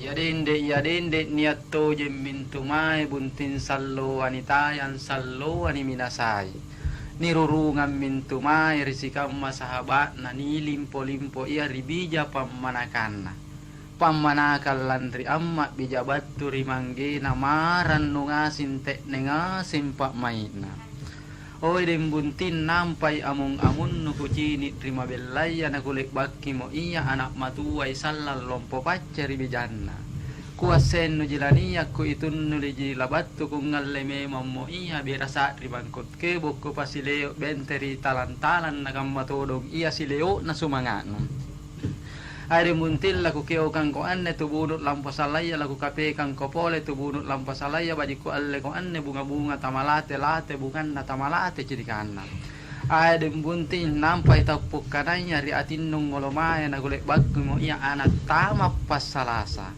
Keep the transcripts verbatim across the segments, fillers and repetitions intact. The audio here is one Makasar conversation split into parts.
Ia dende, ia dende nia' tojeng mintu mae bunting salloa nitayang, salloa niminasai. Nirurungang mintu mae ri sikamma sahaba'na, nilimpo-limpo ia ri bija pammanakanna. Pammanakang lanri amma' bija battu ri manggena, marannu ngasing te'ne ngaseng pa'mai'na. Oi deng bunting, nampai amung-amunnu kucini' ri mabellaya, nakule'bakkimo ia ana' matuai sallang lompo pacce ri bijanna. Kuassennuji laniakku itunnuji labattu kungngalle memammo ia bera sa'ri bangkot kebo' kupasileo' bente ri talang-talang nakamma todong ia sileo'na sumanga'nu. Ae deng bunting, lakukeokangko anne tubunu' lampa salaya, lakukapekangko pole tubunu' lampa salaya, baji' kualleko anne bunga-bunga tamalate-late, bunganna tamalate cinikanna. Ae deng bunting, nampai tau pukkanaya ri atinnu ngolo mae, nakule'bakkimo ia ana' tama' passalasa.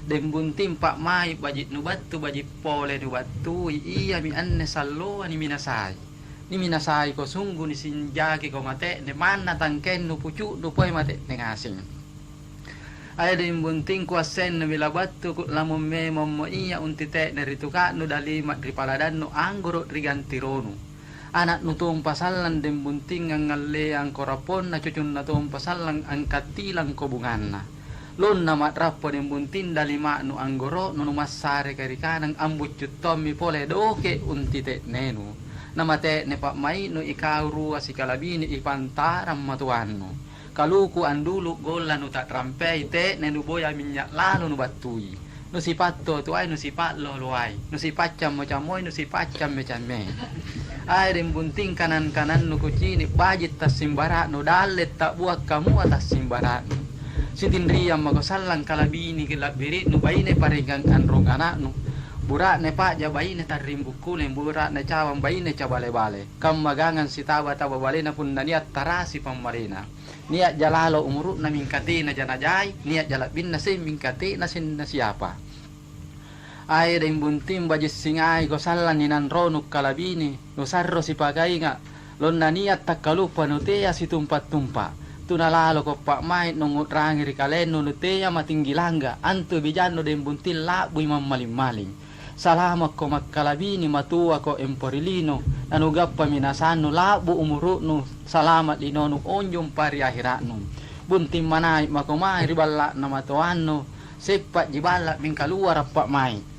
Deng bunting, pa'mai' baji' nubattu, baji' pole nubattui, iami anne salloa niminasae. Niminasaiko sunggu, nisinjakiko mate'ne, manna tangkennu pucu'nu pole mate'ne ngaseng. Ae deng bunting, kuassennumi labattuku, lamung memammo ia unti te'ne ri tuka'nu, dalima' ri paladannu, anggoro' ri gantironu. Ana' nutompa sallang deng bunting angngalleang korapponna, cucunna tompa sallang angkattilangko bunganna. Lonna ma'rappo deng bunting, dalima'nu anggoro'nu, numassareka ri kanang, ambuccu' tommi pole doke' unti te'nenu. Namate'ne pa'mai'nu, ikau rua sikalabini ipantarang matoannu. Kaluku andulu' golla nuta'rampei, te'ne nuboya minynya' lalo nubattui. Nusipatto-toai, nusipa'lo-loai, nusipaccammo-cammoi, nusipaccamme-cammei. Ae deng bunting, kanang-kanannu kucini', baji' tassimbara'nu, dalle' ta'bua' kamua tassimbara'nu. Sitinriang mako sallang kalabini la'biri'nu, baine parengang anrong ana'nu, bura'ne pa'ja baine tarring bukkuleng, bura'ne cawang baine cabale-bale. Kamma gangang sitaba-taba balena punna nia' tarasi pammalena. Nia'ja lalo umuru'na mingka tenaja najai, nia'ja la'binna seng mingka tena senna siapa. Ae deng bunting, baji' singaiko sallang ninanronu kalabini, nusarro sipakainga', lonna nia' takkaluppa nutea situmpa'-tumpa'. Tuna laloko pa'mai' nungngu'rangi ri kalennu, nutea matinggi langga', antu bijannu deng bunting la'bui mammaling-maling. Salamakko makkalabini, matuako empo ri lino, nanugappami nasannu, la'bu umuru'nu, salama' linonu, onjompa ri ahira'nu. Bunting manai' mako mae ri balla'na matoannu, seppa'ji balla' mingka luara' pa'mai'.